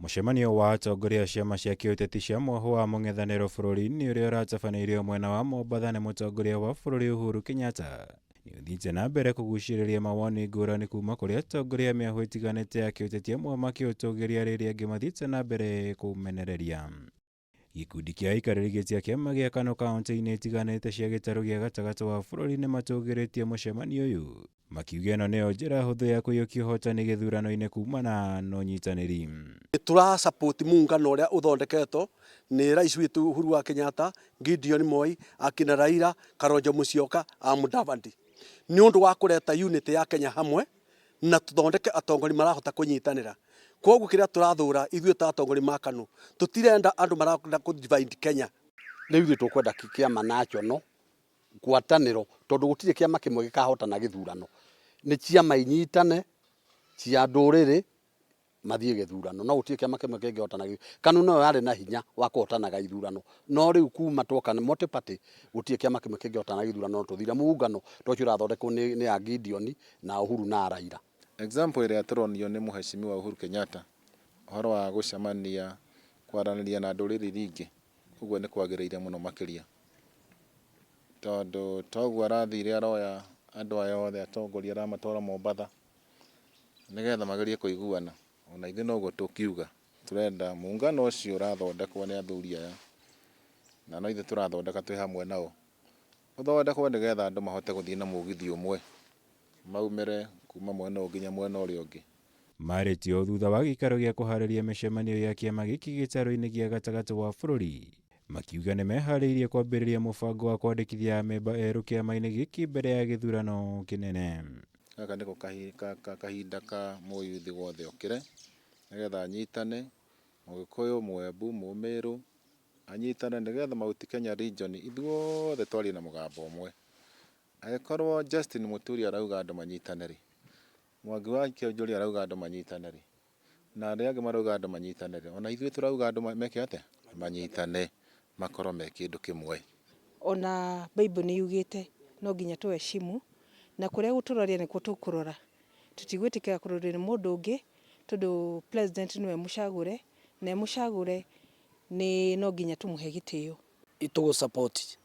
Mũcemanio wa atongoria a ciama cia kĩũteti cia mwahũ wa mũng'ethanĩro bũrũri-inĩ ũrĩa ũratabanĩirio mwena wa Mombatha nĩ mũtongoria wa bũrũri Uhuru Kenyatta nĩ ũthiĩte na mbere kũgucĩrĩria mawoni ngũrani kuma kũrĩ atongoria a mĩahũ ĩtiganĩte ya kĩũteti amwe makĩũtũgĩria rĩrĩa angĩ mathiĩte na mbere kũũmenereria. Gĩkundi kĩa aikarĩri gĩtĩ a kĩama gĩa KANU kauntĩ-inĩ itiganĩte cia gĩtarũ gĩa gatagatĩ wa bũrũri nĩ matũgĩrĩtie mũcemanio ũyũ makiuga ĩno nĩyo njĩra hũthũ ya kũiyũkia ũhotani gĩthurano-inĩ kumana na ũnyitanĩri. Tũra support muungano ũrĩa ũthondeketwo nĩ rais witũ Uhuru wa Kenyatta, Gideon Moi, akina Raila, Kalonzo Musyoka, a Mudavadi nĩ ũndũ wa kũreta unity ya Kenya hamwe na tũthondeke atongoria marahota kũnyitanĩra. Kwoguo kĩrĩa tũrathũra ithuĩ ta atongoria ma KANU, tũtirenda andũ marenda kũ divide Kenya. Rĩu ithuĩ tũkwenda kĩama national ngwatanĩro tondũ gũtirĩ kĩama kĩmwe gĩkahotana gĩthurano. Nĩ ciama inyitane cia ndũrĩrĩ mathiĩ gĩthurano no gũtirĩ kĩama kĩmwe kĩngĩhotana gĩthurano. KANU noyo yarĩ na hinya wa kũhotanaga ithurano no rĩu kuma twoka multi party gũtirĩ kĩama kĩmwe kĩngĩhotana gĩthurano no tũthire muungano ta ũcio ũrathondekwo nĩ a Gideon na Uhuru na Raila. Example ĩrĩa tũronio nĩ mũhecimiwa Uhuru Kenyatta ũhoro wa gũcemania kwaranĩria na ndũrĩrĩ iria ingĩ ũguo nĩ kwagĩrĩire mũno makĩria. Tondũ toguo arathire aroya andũ aya othe atongoria aramatwara Mombatha nĩgetha magerie kũiguana. Ona ithuĩ noguo tũkiuga, tũrenda muungano ũcio ũrathondekwo nĩ athuri aya, na no ithuĩ tũrathondeka twĩ hamwe nao, ũthondekwo nĩgetha andũ mahote gũthiĩ na mũgithi ũmwe, maumĩre kuma mwena ũyũ nginya mwena ũrĩa ũngĩ. Marĩtie ũũ thutha wa gĩikaro gĩa kũharĩria mĩcemanio ya kĩama gĩkĩ gĩtarũ-inĩ gĩa gatagatĩ wa bũrũri, makiuga nĩ meharĩirie kwambĩrĩria mũbango wa kwandĩkithia amemba erũ kĩama-inĩ gĩkĩ mbere ya gĩthurano kĩnene. Gaka nĩko kahinda ka mũyuthi wothe okĩre, nĩgetha anyitane, Mũgĩkũyũ, Mũembu, Mũmĩrũ, anyitane nĩgetha Mount Kenya region ithuothe twarie na mũgambo ũmwe. Angĩkorwo Justin Mũturi arauga andũ manyitane rĩ, Mwangi wa Kĩonjũria arauga andũ manyitane rĩ, na arĩa angĩ marauga andũ manyitane rĩ, ona ithuĩ tũrauga andũ meke atĩa? Manyitane, makorwo me kĩndũ kĩmwe. Ona Bible nĩ yugĩte no nginya tũheshimu na kũrĩa gũtũroria nĩkuo tũkũrora. Tũtigwĩtĩkĩra kũrorio nĩ mũndũ ũngĩ tondũ president nĩwe mũcagũre na e mũcagũre nĩ no nginya tũmũhe gĩtĩo. Tũgũ support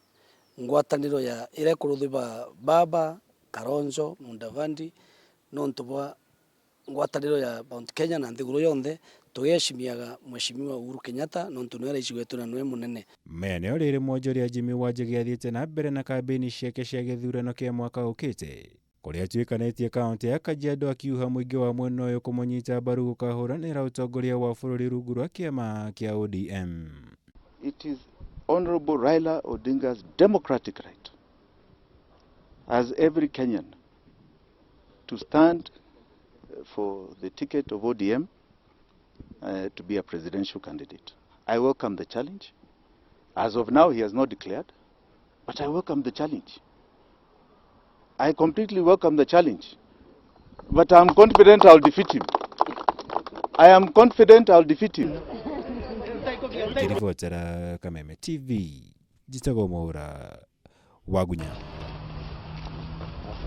ngwatanĩro ya ĩrĩa ĩkũrũthĩba Baba, Kalonzo, Mudavadi nontu bwa Ngwatanĩro ya Mount Kenya na nthiguru yonthe tũgĩheshimiaga Mheshimiwa Uhuru Kenyatta nontu nĩwe rais wetu na nĩwe mũnene. Maya nĩo rĩrĩ mwonjoria Jimmy Wanjigi athiĩte na mbere na kambĩini ciake cia gĩthurano kĩa mwaka ũkĩte kũrĩa atuĩkanĩtie kaũntĩ ya Kajiado akiuha mũingĩ wa mwena ũyũ kũmũnyita mbaru gũkahũranĩra ũtongoria wa bũrũri rungu rwa kĩama kĩa ODM. It is Honorable Raila Odinga's democratic right as every Kenyan to stand for the ticket of ODM to be a presidential candidate. I welcome the challenge. As of now, he has not declared, but I welcome the challenge. I completely welcome the challenge, but I'm confident I'll defeat him. I am confident I'll defeat him. Ngĩribotera Kameme TV, njĩtagwo Mwaũra Wagunya.